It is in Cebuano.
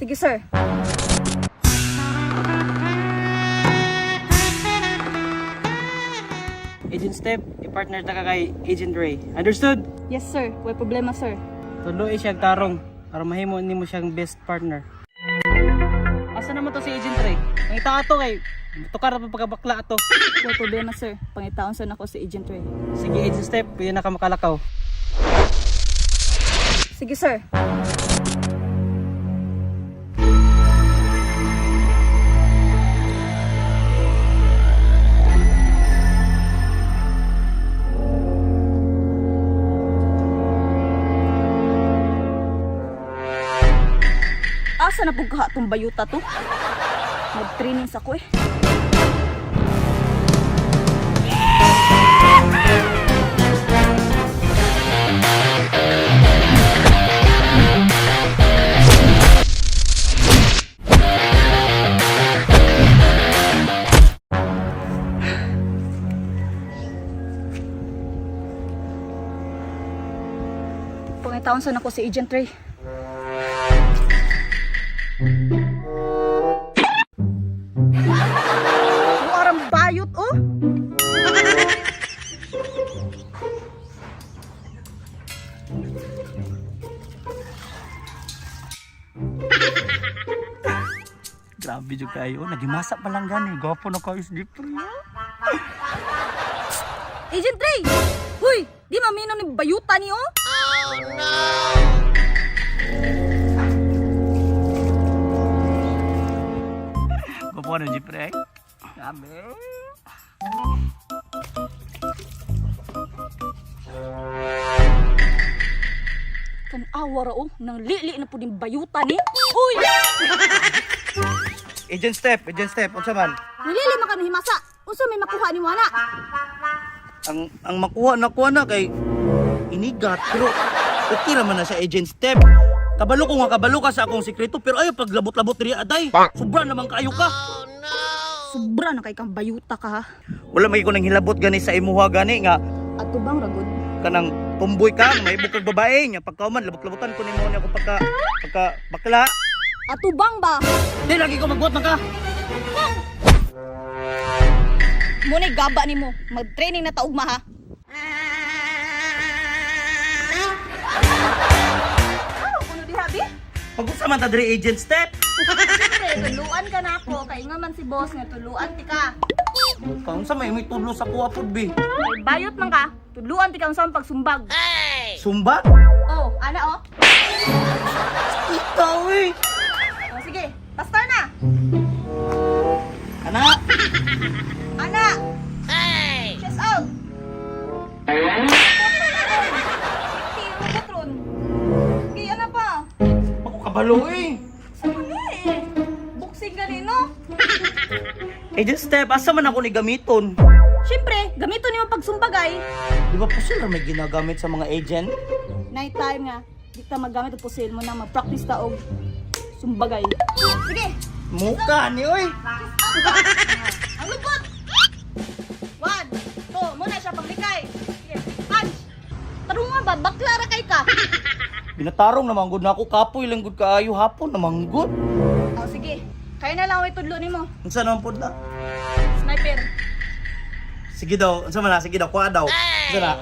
Sige, sir. Agent Step, i-partner ta ka kay Agent Ray. Understood? Yes, sir. Way problema, sir. Tuloy siyang tarong para mahimo nimo siyang best partner. Asa naman to si Agent Ray? Ang ita ato kay tukar pa pagkabakla ato. Way problema, sir. Pangitaon sa nako si Agent Ray. Sige Agent Step, pwede na ka makalakaw. Sige, sir. Asa na pugkaha tong bayuta to? Mag-training sa ko eh. Pangitaon sa nako si Agent Ray. Warang bayot oh. Grabe jud kayo, nagimasa pa lang gani. Gwapo na kayo si Jeffrey. Agent Ray! Huy! Di mamino ni bayuta ni oh! Gwapo na Jeffrey. Grabe. Kan awa ra oh, nang lili na pud bayuta ni. Huy! Agent Step, Agent Step, unsa man? Nilili man kami himasa. Unsa may makuha ni wala? Ang makuha nakuha na kay inigat pero okay ra man na sa Agent Step. Kabalo ko nga kabalo ka sa akong sikreto pero ayo paglabot-labot diri aday. Sobra naman kaayo ka. Sobra na kay kang bayuta ka ha. Wala may ko nang hilabot gani sa imuha gani nga Ato bang ragod? kanang tumboy ka, may kag babae nya pagkauman labot-labotan ko nimo niya ako pagka pagka bakla. Ato bang ba? Di lagi ko magbuot man ka. Muna gaba nimo. Mag-training na taugma ha. Ano kuno diha bi? Pag-usa man ta diri Agent Step. Siyempre, tuluan ka na ako. Kay nga man si boss nga tuluan ti ka. Mukhang unsa may may tudlo sa kuha pud bi. Kay bayot man ka. Tuluan ti ka unsa ang pagsumbag. Sumba? Oh, ana oh. Ikaw eh. Oh, sige, basta na. Ana, Ana. Hey. Chest out. Patron. Sige, ana pa. ako kabalo eh. Ano ni eh? Boxing ganino. Agent Step, asa man ako ni gamiton? Siyempre, gamito nimo pagsumbagay. Di ba pusil ra may ginagamit sa mga agent? Night time nga, di ta maggamit og pusil mo na mag-practice ta og sumbagay. Sige, Muka ni oy. ang lupot. One, two, muna siya paglikay. Sige, punch. Tarungan ba, bakla ra kay ka. Binatarong naman gud na ako kapoy lang gud kaayo hapon naman gud. Oh, sige. Kaya na lang ako itudlo nimo. Unsa naman pud na? Sniper. Sige daw, unsa man na? Sige daw, kuha daw. Unsa na?